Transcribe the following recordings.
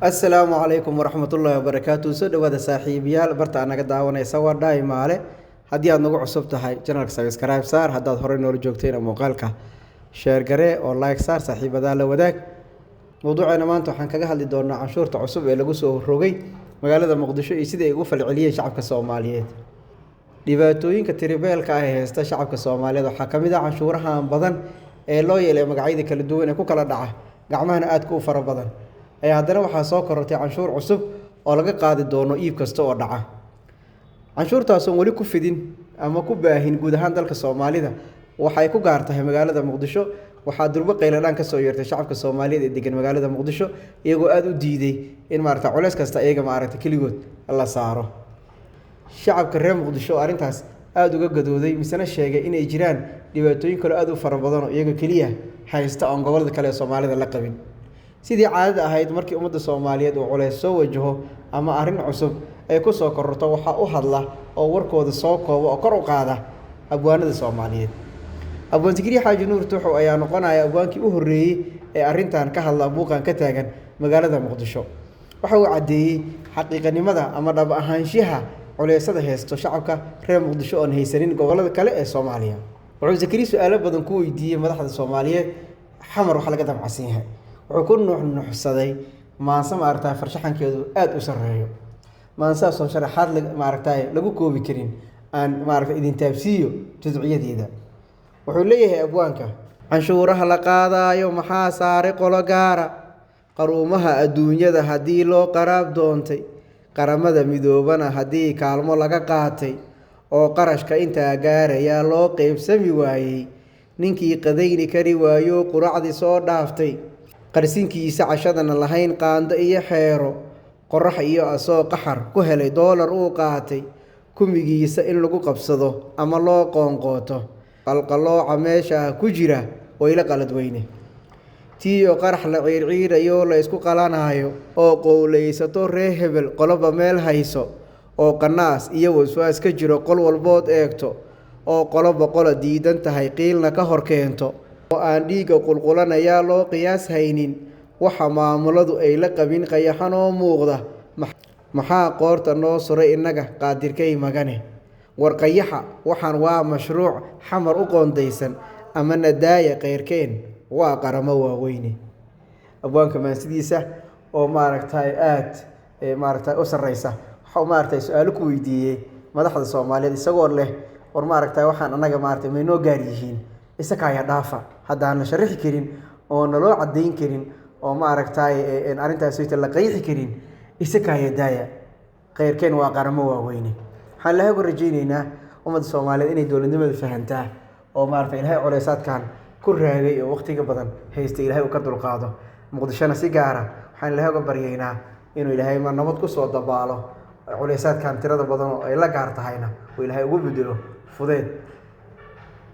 Asalaamu calaykum waraxmatullaahi wabarakaatu. Soo dhawaada saaxiibayaal, barta aad naga daawanaysa waa Dhaay Maale. Haddii aad nagu cusub tahay channelka, subscribe saar. Haddaad horey noola joogtayna, muuqaalka share garee oo like saar, saaxiibadaa la wadaag. Mowduuceena maanta waxaan kaga hadli doonaa canshuurta cusub ee lagu soo rogay magaalada Muqdisho iyo sidai ay ugu falceliyeen shacabka Soomaaliyeed. Dhibaatooyinka tiribeelka ah ee haysta shacabka Soomaaliyeed waxaa ka mid ah canshuurahan badan ee loo yeelay magacyada kala duwan ee ku kala dhaca gacmahana aadka u fara badan ayaa haddana waxaa soo korortay canshuur cusub oo laga qaadi doono iib kasta oo dhaca. Canshuurtaasoon weli ku fidin ama ku baahin guud ahaan dalka Soomaalida, waxay ku gaar tahay magaalada Muqdisho. Waxaa durbo qayladhaan ka soo yeertay shacabka Soomaaliyeed ee degan magaalada Muqdisho, iyagoo aada u diiday in maaragta culeys kasta iyaga maaragta keligood la saaro. Shacabka reer Muqdisho oo arrintaas aada uga gadooday, misena sheegay inay jiraan dhibaatooyin kaloo aada u fara badan oo iyaga keliya haysta oon gobollada kale ee Soomaalida la qabin. Sidii caadada ahayd, markii ummadda Soomaaliyeed uu culeys soo wajaho ama arrin cusub ay ku soo kororto, waxaa u hadla oo warkooda soo kooba oo kor u qaada abwaanada Soomaaliyeed. Abwaan Zikriye Xaaji Nuur Tuxow ayaa noqonaya abwaankii u horreeyey ee arrintan ka hadla buuqan ka taagan magaalada Muqdisho. Waxa uu caddeeyey xaqiiqanimada ama dhab ahaanshiyaha culeysyada haysto shacabka reer Muqdisho oon haysanin gobollada kale ee Soomaaliya. Wuxuu Zakariya su-aalo badan ku weydiiyey madaxda Soomaaliyeed Xamar wax laga damacsan yahay. Wuxuu ku nuuxnuuxsaday maanse maaragtay farshaxankeedu aada u sarreeyo, maansaasoo sharaxaad maaragtay lagu koobi karin. Aan maaragtay idin taabsiiyo judciyadeeda. Wuxuu leeyahay abwaanka: canshuuraha la qaadaayo maxaa saaray qolo gaara? Qaruumaha adduunyada haddii loo qaraab doontay, Qaramada Midoobana haddii kaalmo laga qaatay, oo qarashka intaa gaarayaa loo qeybsami waayey, ninkii qadayni kari waayo quracdii soo dhaaftay, qarsinkiisa cashadana lahayn qaando iyo xeero, qorax iyo asoo qaxar ku helay doolar uu qaatay, kumigiisa in lagu qabsado ama loo qoonqooto, qalqalooca meeshaa ku jira wayla qalad weyne. Tiiyo qarax la ciirciirayo la isku qalanaayo, oo qowlaysato ree hebel qoloba meel hayso, oo qanaas iyo waswaas ka jiro qol walbood eegto, oo qoloba qola diidan tahay qiilna ka hor keento, oo aan dhiigga qulqulanayaa loo qiyaas haynin, waxa maamuladu ay la qabin qayaxan oo muuqda, maxaa qoorta noo suray innaga qaadirkay magane? War qayaxa, waxaan waa mashruuc Xamar u qoondaysan ama nadaaya, keyrkeen waa qaramo waaweyne. Abwaanka maansidiisa oo maaragtay aad maaragtay u sarreysa, waxa uu maaragtay su-aalo ku weydiiyey madaxda Soomaaliyeed, isagoo leh: war maaragtay waxaan annaga maaragtay maynoo gaar yihiin? Isakaaya dhaafa haddaan la sharixi karin oo naloo caddayn karin oo maaragtay arrintaas la qayxi karin, isakaaya daaya, kheyrkeen waa qaramo waaweyne. Waxaan Ilaahay uga rajaynaynaa ummadda Soomaaliyeed inay dowladnimada fahantaa, oo maaragtay Ilaahay culeysaadkan ku raagay oo waqtiga badan haystay Ilaahay uu ka dulqaado. Muqdishona si gaara waxaan Ilaahay uga baryaynaa inuu Ilaahay ma nabad ku soo dabaalo, culeysaadkan tirada badan oo ay la gaar tahayna uu Ilaahay ugu bedelo fudeed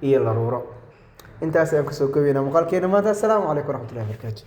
iyo laruuro. Intaas ayaan kusoo koobeyna muuqaalkeena maanta. Assalaamu calaykum waraxmatullahi wabarakaatu.